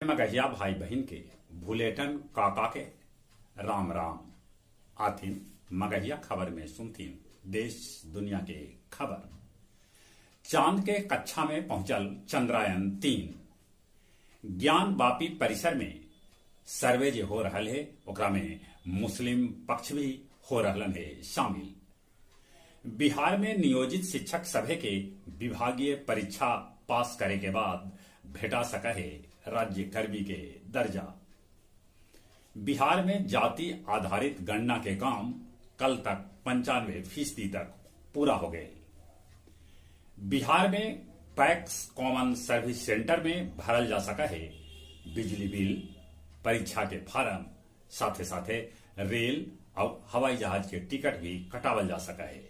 मगहिया भाई बहिन के भुलेटन काका के राम राम। आथिन मगहिया खबर में सुनथिन देश दुनिया के खबर। चांद के कक्षा में पहुंचल चंद्रयान 3। ज्ञानवापी परिसर में सर्वे जे हो रहल है ओकरा में मुस्लिम पक्ष भी हो रहलन है शामिल। बिहार में नियोजित शिक्षक सभे के विभागीय परीक्षा पास करे के बाद भेटा सका है राज्य कर्मी के दर्जा। बिहार में जाति आधारित गणना के काम कल तक 95% तक पूरा हो गए। बिहार में पैक्स कॉमन सर्विस सेंटर में भरल जा सका है बिजली बिल, परीक्षा के फार्म, साथे साथे रेल और हवाई जहाज के टिकट भी कटावल जा सका है।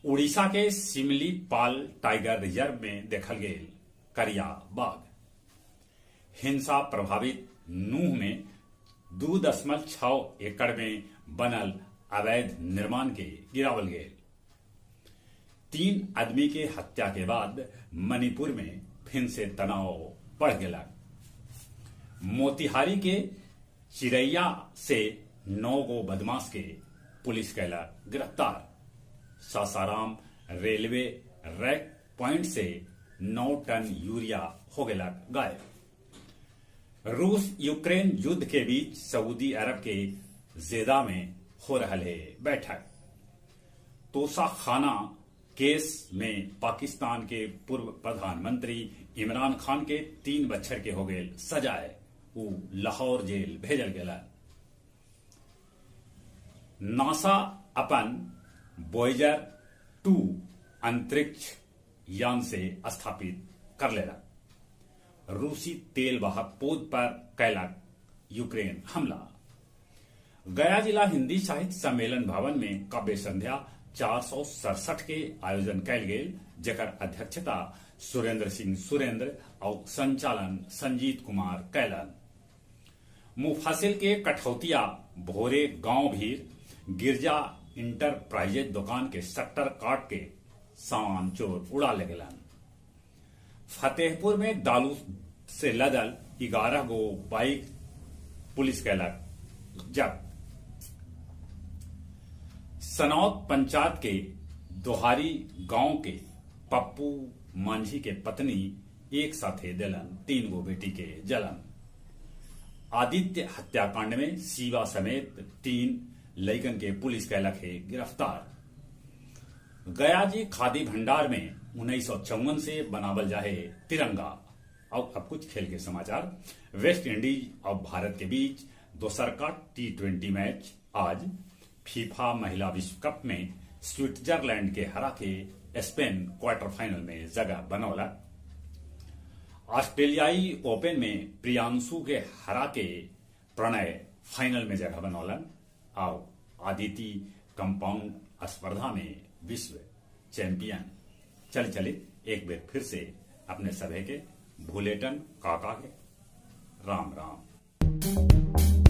उड़ीसा के सिमलीपाल टाइगर रिजर्व में देखल गेल करिया बाघ। हिंसा प्रभावित नूह में 2.6 एकड़ में बनल अवैध निर्माण के गिरावल गेल। 3 आदमी के हत्या के बाद मणिपुर में फिर से तनाव बढ़ गया। मोतिहारी के चिरैया से 9 गो बदमाश के पुलिस कैला गिरफ्तार। सासाराम रेलवे रैक पॉइंट से 9 टन यूरिया हो गया गायब। रूस यूक्रेन युद्ध के बीच सऊदी अरब के जेदा में हो रहा है बैठक। तोशाखाना केस में पाकिस्तान के पूर्व प्रधानमंत्री इमरान खान के 3 बछर के हो गए सजाए, ऊ लाहौर जेल भेजल गेला। नासा अपन वॉयेजर 2 अंतरिक्ष यान से स्थापित कर लेला। रूसी तेल वाहक पोत पर कैलक यूक्रेन हमला। गया जिला हिंदी साहित्य सम्मेलन भवन में काव्य संध्या 467 के आयोजन कैल गेल, जकर अध्यक्षता सुरेंद्र सिंह सुरेंद्र और संचालन संजीत कुमार कैलन। मुफासिल के कठौतिया भोरे गांव भीर गिरजा इंटरप्राइजेज दुकान के शटर काट के सामान चोर उड़ा ले गेलन। फतेहपुर में दालू से लदल 11 गो बाइक पुलिस कैलक जब्त। सनौत पंचायत के दोहारी गांव के पप्पू मांझी के पत्नी एक साथे दिलन 3 गो बेटी के जलन। आदित्य हत्याकांड में शिवा समेत 3 लइकन के पुलिस कैलक है गिरफ्तार। गया जी खादी भंडार में 1954 से बनावल जाहे तिरंगा। और अब कुछ खेल के समाचार। वेस्ट इंडीज और भारत के बीच दोसर का T20 match आज। फीफा महिला विश्व कप में स्विट्जरलैंड के हरा के स्पेन क्वार्टर फाइनल में जगह बनौला। ऑस्ट्रेलियाई ओपन में प्रियांशु के हरा के प्रणय फाइनल में जगह बनौलन। और आदिति कंपाउंड स्पर्धा में विश्व चैंपियन। चल चले एक बार फिर से अपने सभे के भुलेटन काका के राम राम।